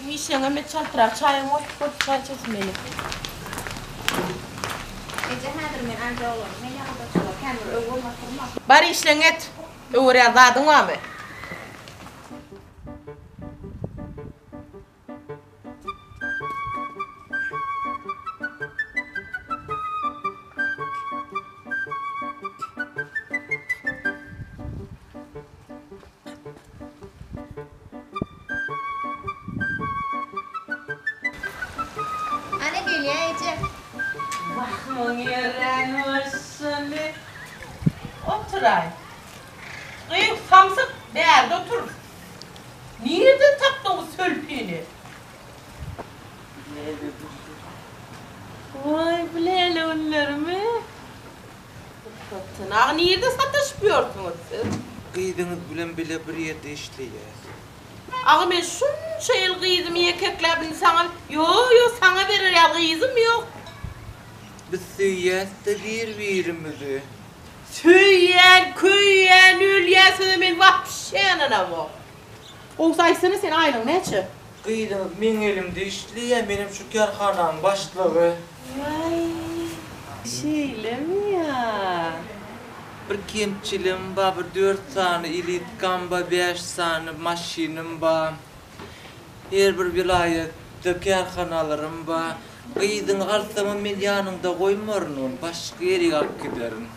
Işleňem et çaltrak çaýyňy goýup bol çaý içesim gelýär. Eje häzir men anca oglanym men ýagdaçylar kän bir öwürme oturma. Bar işleňi et. Öwürýän zadyň barmy? Ana gelýä eje. Wah muň ýerän bolşuny. Oturaý. Gyz samsyk bärde otur. Nireden tapdyň bu sölpini? Waý bu läle günlerimi. Satyn aga nirde sataşyp ýörsüňiz siz? Gyzyňyz bilen bile bir ýerde işleýäs. Aga men şunça ýyl gyzymy ýekekläp indi saňa ýo ýo saňa berer ýaly gyzym ýok. Biz söýýäs-de bir birimizi. Söýýän, köýýän, ölýän söze men wapşe ynanamok. Gowusy aýtsana sen aýlygyň näçe? Gyzyňyz meň elimde işleýär, menem şu kärhananyň başlygy. Waý, şeýlemi ýa? Bir kemçiligim bar, bir dört sany elitkam bar, bäş sany maşynym bar. Her bir welaýatda kärhanalarym bar. Gyzyňy alsamam men ýanyňda goýmaryn ony, başga ýerik alyp giderin.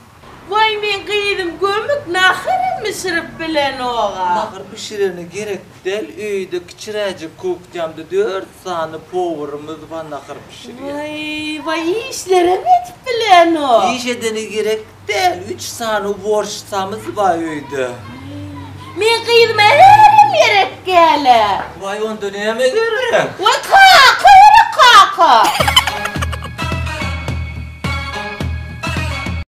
Waý meň gyzym gömük naharam bişirip bilenoga. Nahar bişirene gerek däl öýde kiçiräjik kuhnýamda dört sany powurymyz bar nahar bişirýän. Waý waý işlerem edip bilenok. Iş edene gerek däl üç sany uborşitsamyz bar öýde. Meň gyzyma herem gerek gäle. Waý onda näme gerek? Waý.